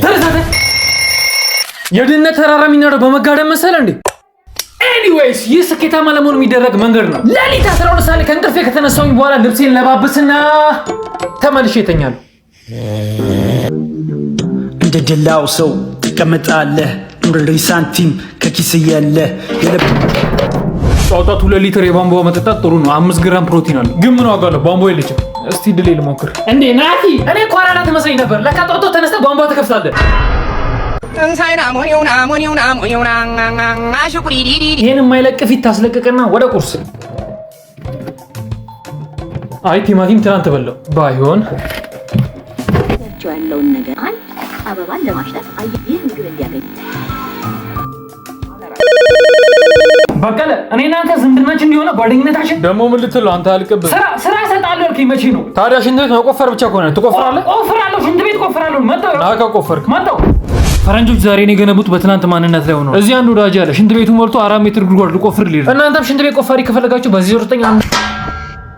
ተረሳተ። የድህነት ተራራ የሚናደው በመጋደም መሰለ እንዴ? Anyways፣ ይህ ስኬታማ ለመሆን የሚደረግ መንገድ ነው። ሌሊት 12 ሰዓት ላይ ከእንቅልፌ ከተነሳሁኝ በኋላ ልብሴን ለባብስና ተመልሼ እተኛለሁ። እንደ ደላው ሰው ትቀመጣለህ፣ ኑርልኝ ሳንቲም ከኪስ የለ የልብ ጧጧት 2 ሊትር የቧንቧ መጠጣት ጥሩ ነው። 5 ግራም ፕሮቲን አለው። ግን ምን ዋጋ አለው? ቧንቧ የለችም። እስቲ ድሌ ልሞክር። እንዴ ናቲ፣ እኔ እኮ አራዳ ትመስለኝ ነበር። ለካ ጧጧት ተነስተህ ቧንቧ ትከፍታለህ። ይሄን የማይለቅ ፊት ታስለቅቅና ወደ ቁርስ። አይ፣ ቲማቲም ትናንት በላው። ባይሆን ያለውን ነገር አንድ አበባን ለማሽተት ይህ ምግብ እንዲያገኝ በቀለ፣ እኔ እናንተ ዝምድናችን እንዲሆነ ጓደኝነታችን ደግሞ ምን ልትል ነው አንተ? አልቅብህ። ስራ ስራ እሰጣለሁ ያልከኝ መቼ ነው? ታዲያ ሽንት ቤት መቆፈር ብቻ ከሆነ ትቆፍራለህ? ቆፍራለሁ፣ ሽንት ቤት ቆፍራለሁ። መጣሁ። ና ከቆፈርክ። መጣሁ። ፈረንጆች ዛሬን የገነቡት በትናንት ማንነት ላይ ሆነው። እዚህ አንድ ወዳጅ አለ፣ ሽንት ቤቱ ሞልቶ 4 ሜትር ጉድጓድ ልቆፍር ሊል። እናንተም ሽንት ቤት ቆፋሪ ከፈለጋችሁ በ09